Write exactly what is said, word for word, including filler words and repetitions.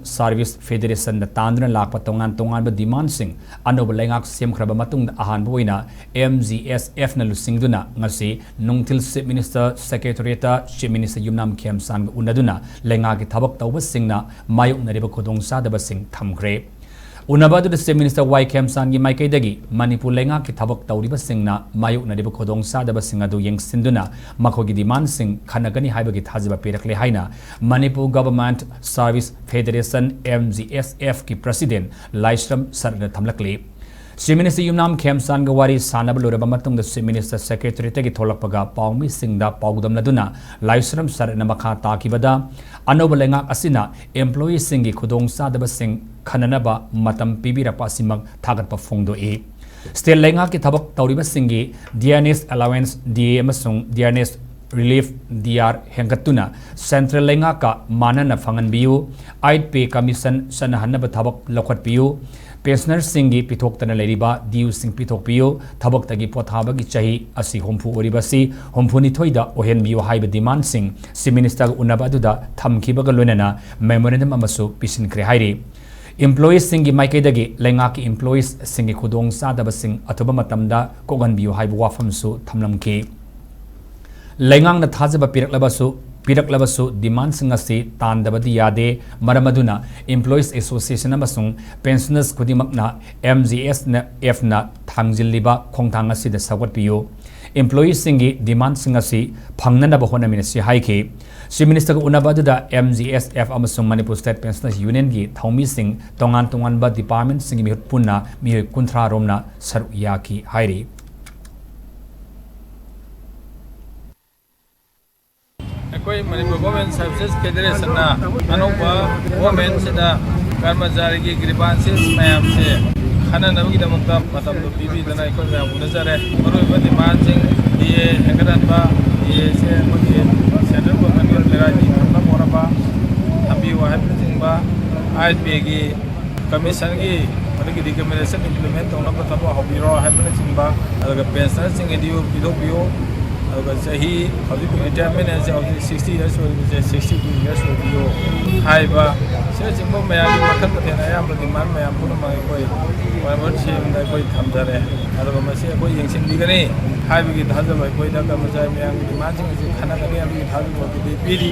Service Federation ꯗ ꯇꯥꯟꯗꯨꯅ ꯂꯥꯛꯄ ꯇꯣꯉꯥꯟ ꯇꯣꯉꯥꯟꯕ demand ꯁꯤꯡ ꯑꯅꯧꯕ ꯂꯩꯉꯥꯛ ꯁꯦꯝꯈ꯭ꯔꯕ ꯃꯇꯨꯡꯗ ꯑꯍꯥꯟꯕ ꯑꯣꯏꯅ M G S F ꯅ ꯂꯨꯆꯤꯡꯗꯨꯅ ꯉꯁꯤ ꯅꯨꯡꯊꯤꯜ Chief Minister Secretariat ꯇ Chief Minister ꯌꯨꯝꯅꯥꯝ ꯈꯦꯝꯆꯥꯟꯒ ꯎꯅꯗꯨꯅ ꯂꯩꯉꯥꯛꯀꯤ ꯊꯕꯛ ꯇꯧꯕꯁꯤꯡꯅ ꯃꯥꯌꯣꯛꯅꯔꯤꯕ ꯈꯨꯗꯣꯡꯆꯥꯗꯕꯁꯤꯡ ꯊꯝꯈ꯭ꯔꯦ꯫ ꯎꯅꯕ ꯑꯗꯨꯗ Chief Minister ꯋꯥꯏ ꯈꯦꯝꯆꯥꯟꯒꯤ ꯃꯥꯏꯀꯩꯗꯒꯤ ꯃꯅꯤꯄꯨꯔ ꯂꯩꯉꯥꯛꯀꯤ ꯊꯕꯛ ꯇꯧꯔꯤꯕꯁꯤꯡꯅ ꯃꯥꯌꯣꯛꯅꯔꯤꯕ ꯈꯨꯗꯣꯡꯆꯥꯗꯕꯁꯤꯡ ꯑꯗꯨ ꯌꯦꯡꯁꯤꯟꯗꯨꯅ ꯃꯈꯣꯏꯒꯤ demand ꯁꯤꯡ ꯈꯟꯅꯒꯅꯤ ꯍꯥꯏꯕꯒꯤ ꯊꯥꯖꯕ ꯄꯤꯔꯛꯂꯦ ꯍꯥꯏꯅ Manipur Government Service Federation, M G S F ꯀꯤ President ꯂꯥꯏꯁ꯭ꯔꯝ ꯁꯔꯠꯅ ꯊꯝꯂꯛꯂꯤ꯫ Chief Minister ꯌꯨꯝꯅꯥꯝ ꯈꯦꯝꯆꯥꯟꯒ ꯋꯥꯔꯤ ꯁꯥꯟꯅꯕ ꯂꯣꯏꯔꯕ ꯃꯇꯨꯡꯗ Chief Minister Secretariat ꯇꯒꯤ ꯊꯣꯛꯂꯛꯄꯒ ꯄꯥꯎꯃꯤꯁꯤꯡꯗ ꯄꯥꯎꯗꯝꯅꯗꯨꯅ ꯂꯥꯏꯁ꯭ꯔꯝ ꯁꯔꯠꯅ ꯃꯈꯥ ꯇꯥꯈꯤꯕꯗ, ꯑꯅꯧꯕ ꯂꯩꯉꯥꯛ ꯑꯁꯤꯅ employee ꯁꯤꯡꯒꯤ ꯈꯨꯗꯣꯡꯆꯥꯗꯕꯁꯤꯡ ꯈꯟꯅꯅꯕ ꯃꯇꯝ ꯄꯤꯕꯤꯔꯛꯄ ꯑꯁꯤꯃꯛ ꯊꯥꯒꯠꯄ ꯐꯣꯡꯗꯣꯛꯏ꯫ State ꯂꯩꯉꯥꯛꯀꯤ ꯊꯕꯛ ꯇꯧꯔꯤꯕꯁꯤꯡꯒꯤ dearness allowance, D A, ꯑꯃꯁꯨꯡ dearness relief, D R, ꯍꯦꯟꯒꯠꯇꯨꯅ central ꯂꯩꯉꯥꯛꯀ ꯃꯥꯟꯅꯅ ꯐꯪꯍꯟꯕꯤꯌꯨ꯫ Eighth Pay Commission ꯆꯠꯅꯍꯟꯅꯕ ꯊꯕꯛ ꯂꯧꯈꯠꯄꯤꯌꯨ꯫ Pensioner ꯁꯤꯡꯒꯤ ꯄꯤꯊꯣꯛꯇꯅ ꯂꯩꯔꯤꯕ due ꯁꯤꯡ ꯄꯤꯊꯣꯛꯄꯤꯌꯨ꯫ ꯊꯕꯛꯇꯒꯤ ꯄꯣꯊꯥꯕꯒꯤ ꯆꯍꯤ ꯑꯁꯤ ꯍꯨꯝꯐꯨ ꯑꯣꯏꯔꯤꯕ ꯑꯁꯤ ꯍꯨꯝꯐꯨꯅꯤꯊꯣꯏꯗ ꯑꯣꯏꯍꯟꯕꯤꯌꯨ ꯍꯥꯏꯕ demand ꯁꯤꯡ Chief Minister ꯒ ꯎꯅꯕ ꯑꯗꯨꯗ ꯊꯝꯈꯤꯕꯒ ꯂꯣꯏꯅꯅ memorandum ꯑꯃꯁꯨ ꯄꯤꯁꯤꯟꯈ꯭ꯔꯦ ꯍꯥꯏꯔꯤ꯫ Employees ꯁꯤꯡꯒꯤ ꯃꯥꯏꯀꯩꯗꯒꯤ ꯂꯩꯉꯥꯛꯀꯤ employees ꯁꯤꯡꯒꯤ ꯈꯨꯗꯣꯡꯆꯥꯗꯕꯁꯤꯡ ꯑꯊꯨꯕ ꯃꯇꯝꯗ ꯀꯣꯛꯍꯟꯕꯤꯌꯨ ꯍꯥꯏꯕ ꯋꯥꯐꯝꯁꯨ ꯊꯝꯂꯝꯈꯤ꯫ ꯂꯩꯉꯥꯛꯅ ꯊꯥꯖꯕ ꯄꯤꯔꯛꯂꯕꯁꯨ, ꯄꯤꯔꯛꯂꯕꯁꯨ demand ꯁꯤꯡ ꯑꯁꯤ ꯇꯥꯟꯗꯕꯗꯤ ꯌꯥꯗꯦ꯫ ꯃꯔꯝ ꯑꯗꯨꯅ Employees Association ꯑꯃꯁꯨꯡ pensioners ꯈꯨꯗꯤꯡꯃꯛꯅ M G S F ꯅ ꯊꯥꯡꯖꯤꯜꯂꯤꯕ ꯈꯣꯡꯊꯥꯡ ꯑꯁꯤꯗ ꯁꯧꯒꯠꯄꯤꯌꯨ꯫ Employee ꯁꯤꯡꯒꯤ demand ꯁꯤꯡ ꯑꯁꯤ ꯐꯪꯅꯅꯕ ꯍꯣꯠꯅꯃꯤꯟꯅꯁꯤ ꯍꯥꯏꯈꯤ꯫ Chief Minister ꯒ ꯎꯅꯕ ꯑꯗꯨꯗ M G S F ꯑꯃꯁꯨꯡ Manipur State Pensioners Union ꯒꯤ ꯊꯧꯃꯤꯁꯤꯡ, ꯇꯣꯉꯥꯟ ꯇꯣꯉꯥꯟꯕ department ꯁꯤꯡꯒꯤ ꯃꯤꯍꯨꯠ ꯄꯨꯟꯅ ꯃꯤꯑꯣꯏ ꯀꯨꯟꯊ꯭ꯔꯥ ꯔꯣꯝꯅ ꯁꯔꯨꯛ ꯌꯥꯈꯤ ꯍꯥꯏꯔꯤ꯫ ꯑꯩꯈꯣꯏ ꯃꯅꯤꯄꯨꯔ Government Services Federation ꯅ ꯑꯅꯧꯕ government ꯁꯤꯗ ꯀꯔꯃꯆꯥꯔꯤꯒꯤ grievances ꯃꯌꯥꯝꯁꯦ ꯈꯟꯅꯅꯕꯒꯤꯗꯃꯛꯇ ꯃꯇꯝꯗꯨ ꯄꯤꯕꯤꯗꯅ ꯑꯩꯈꯣꯏ ꯃꯌꯥꯝ ꯎꯅꯖꯔꯦ꯫ ꯃꯔꯨꯑꯣꯏꯕ demand ꯁꯤꯡ, D A ꯍꯦꯟꯒꯠꯍꯟꯕ, D A ꯁꯦ ꯑꯩꯈꯣꯏꯒꯤ central government ꯀꯤ ꯄꯦꯔꯥꯒꯤ ꯊꯝꯅꯕ ꯍꯣꯠꯅꯕ, ꯊꯝꯕꯤꯌꯨ ꯍꯥꯏꯕꯅꯆꯤꯡꯕ, eighth pay ꯒꯤ commission ꯒꯤ ꯑꯗꯨꯒꯤ recommendation implement ꯇꯧꯅꯕ ꯊꯕꯛ ꯍꯧꯕꯤꯔꯣ ꯍꯥꯏꯕꯅꯆꯤꯡꯕ, ꯑꯗꯨꯒ pensioner ꯁꯤꯡꯒꯤ due ꯄꯤꯊꯣꯛꯄꯤꯌꯨ, ꯑꯗꯨꯒ ꯆꯍꯤ ꯍꯧꯖꯤꯛ retirement ꯍꯥꯏꯁꯦ ꯍꯧꯖꯤꯛ sixty years ꯑꯣꯏꯕꯁꯦ sixty two years ꯑꯣꯏꯕꯤꯌꯣ ꯍꯥꯏꯕ, ꯑꯁꯤꯅꯆꯤꯡꯕ ꯃꯌꯥꯝꯒꯤ ꯃꯈꯜ ꯃꯊꯦꯜ ꯑꯌꯥꯝꯕ demand ꯃꯌꯥꯝ ꯄꯨꯝꯅꯃꯛ ꯑꯩꯈꯣꯏ ꯃꯣꯏ ꯃꯍꯨꯠ ꯁꯦꯝꯗ ꯑꯩꯈꯣꯏ ꯊꯝꯖꯔꯦ꯫ ꯑꯗꯨꯒ ꯃꯁꯤ ꯑꯩꯈꯣꯏ ꯌꯦꯡꯁꯤꯟꯕꯤꯒꯅꯤ ꯍꯥꯏꯕꯒꯤ ꯊꯥꯖꯕ ꯑꯩꯈꯣꯏꯗ ꯀꯔꯃꯆꯥꯔꯤ ꯃꯌꯥꯝꯒꯤ demandꯁꯤꯡ ꯑꯁꯤ ꯈꯟꯅꯒꯅꯤ ꯍꯥꯏꯕꯒꯤ ꯊꯥꯖꯕ ꯑꯗꯨꯗꯤ ꯄꯤꯔꯤ꯫